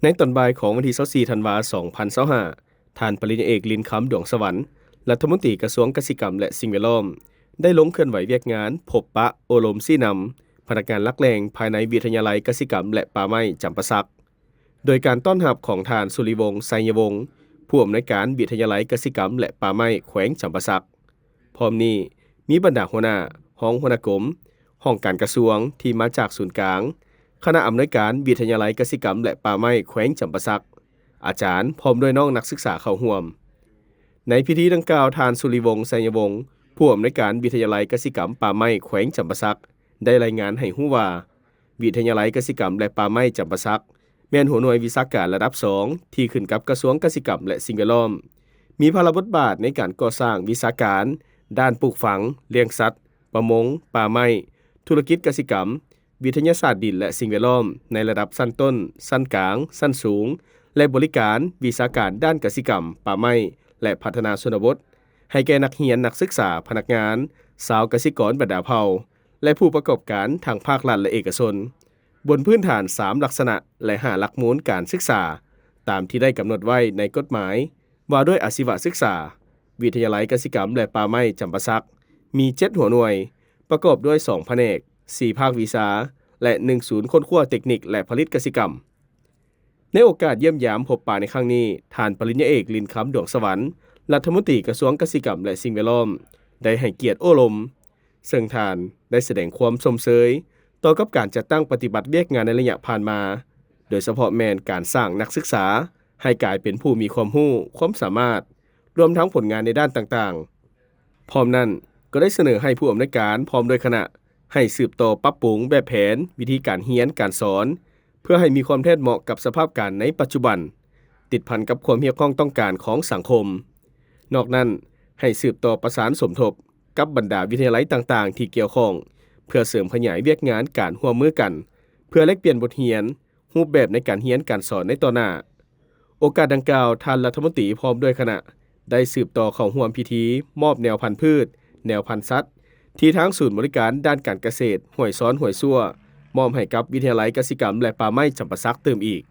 ໃນຕອນບ່າຍຂອງວັນທີຊາວສີ່ ທັນວາ ສອງພັນຊາວຫ້າ, ທ່ານປະລິນຍາເອກ ລິນຄຳ ດວງສະຫວັນ ລັດຖະມົນຕີກະຊວງກະສິກຳ ແລະ ສິ່ງແວດລ້ອມ ໄດ້ລົງເຄື່ອນໄຫວວຽກງານ ພົບປະໂອ້ລົມຊີ້ນຳພະນັກງານຫຼັກແຫຼ່ງພາຍໃນວິທະຍາໄລກະສິກຳ ແລະ ປ່າໄມ້ຈຳປາສັກ ໂດຍການຕ້ອນຮັບຂອງທ່ານ ສຸລິວົງ ໄຊຍະວົງ ຜູ້ອຳນວຍການວິທະຍາໄລກະສິກຳ ແລະ ປ່າໄມ້ແຂວງຈຳປາສັກ. ພ້ອມນີ້ ມີບັນດາຫົວໜ້າ, ຮອງຫົວໜ້າກົມ, ຫ້ອງການກະຊວງທີ່ມາຈາກສູນກາງ, ຄະນະອຳນວຍການວິທະຍາໄລກະສິກຳ ແລະ ປ່າໄມ້ແຂວງຈຳປາສັກ, ອາຈານ ພ້ອມດ້ວຍນ້ອງນັກສຶກສາເຂົ້າຮ່ວມ. ໃນພິທີດັ່ງກ່າວ, ທ່ານ ສຸລິວົງ ໄຊຍະວົງ ຜູ້ອຳນວຍການວິທະຍາໄລກະສິກຳ ປ່າໄມ້ແຂວງຈຳປາສັກ ໄດ້ລາຍງານໃຫ້ຮູ້ວ່າ ວິທະຍາໄລກະສິກຳ ແລະ ປ່າໄມ້ຈຳປາສັກ ແມ່ນຫົວໜ່ວຍວິຊາການລະດັບສອງ ທີ່ຂຶ້ນກັບກະຊວງກະສິກຳ ແລະ ສິ່ງແວດລ້ອມ, ມີພາລະບົດບາດໃນການກໍ່ສ້າງວິຊາການດ້ານປູກຝັງ, ລ້ຽງສັດ, ປະມົງ, ປ່າໄມ້, ທຸລະກິດກະສິກຳ, ວິທະຍາສາດດິນ ແລະ ສິ່ງແວດລ້ອມ ໃນລະດັບຊັ້ນຕົ້ນ, ຊັ້ນກາງ, ຊັ້ນສູງ ແລະ ບໍລິການວິຊາການດ້ານກະສິກຳ, ປ່າໄມ້ ແລະ ພັດທະນາຊົນນະບົດ ໃຫ້ແກ່ນັກຮຽນ, ນັກສຶກສາ, ພະນັກງານ, ຊາວກະສິກອນບັນດາເຜົ່າ ແລະ ຜູ້ປະກອບການທັງພາກລັດ ແລະ ເອກະຊົນ ບົນພື້ນຖານສາມລັກສະນະ ແລະ ຫ້າຫຼັກມູນການສຶກສາ ຕາມທີ່ໄດ້ກຳນົດໄວ້ໃນກົດໝາຍວ່າດ້ວຍອາຊີວະສຶກສາ, ວິທະຍາໄລກະສິກຳ ແລະ ປ່າໄມ້ຈຳປາສັກ ມີເຈັດຫົວໜ່ວຍ, ປະກອບດ້ວຍສອງພະແນກ, ສີ່ພາກວິຊາ ແລະ ໜຶ່ງສູນຄົ້ນຄວ້າເຕັກນິກ ແລະ ຜະລິດກະສິກຳ. ໃນໂອກາດຢ້ຽມຢາມພົບປະໃນຄັ້ງນີ້, ທ່ານປະລິນຍາເອກ ລິນຄຳ ດວງສະຫວັນ ລັດຖະມົນຕີກະຊວງກະສິກຳ ແລະ ສິ່ງແວດລ້ອມ ໄດ້ໃຫ້ກຽດໂອ້ລົມ, ເຊິ່ງທ່ານໄດ້ສະແດງຄວາມຊົມເຊີຍຕໍ່ກັບການຈັດຕັ້ງປະຕິບັດວຽກງານໃນໄລຍະຜ່ານມາ, ໂດຍສະເພາະແມ່ນການສ້າງນັກສຶກສາໃຫ້ກາຍເປັນຜູ້ມີຄວາມຮູ້, ຄວາມສາມາດ, ລວມທັງຜົນງານໃນດ້ານຕ່າງໆ. ພ້ອມນັ້ນ, ກໍໄດ້ສະເໜີໃຫ້ຜູ້ອຳນວຍການພ້ອມດ້ວຍຄະນະ ໃຫ້ສືບຕໍ່ປັບປຸງແບບແຜນວິທີການຮຽນການສອນ ເພື່ອໃຫ້ມີຄວາມແທດເໝາະກັບສະພາບການໃນປັດຈຸບັນ, ຕິດພັນກັບຄວາມຮຽກຮ້ອງຕ້ອງການຂອງສັງຄົມ. ນອກນັ້ນ, ໃຫ້ສືບຕໍ່ປະສານສົມທົບກັບບັນດາວິທະຍາໄລຕ່າງໆທີ່ກ່ຽວຂ້ອງ ເພື່ອເສີມຂະຫຍາຍວຽກງານການຮ່ວມມືກັນ ເພື່ອແລກປ່ຽນບົດຮຽນ, ຮູບແບບໃນການຮຽນການສອນໃນຕໍ່ໜ້າ. ໂອກາດດັ່ງກ່າວ, ທ່ານລັດຖະມົນຕີພ້ອມດ້ວຍຄະນະ ໄດ້ສືບຕໍ່ເຂົ້າຮ່ວມພິທີມອບແນວພັນພືດ, ແນວພັນສັດ ທີ່ທາງສູນບໍລິການດ້ານການກະເສດຫ້ວຍຊອນຫ້ວຍຊົ່ວ ມອບໃຫ້ກັບວິທະຍາໄລກະສິກຳ ແລະ ປ່າໄມ້ຈຳປາສັກຕື່ມອີກ.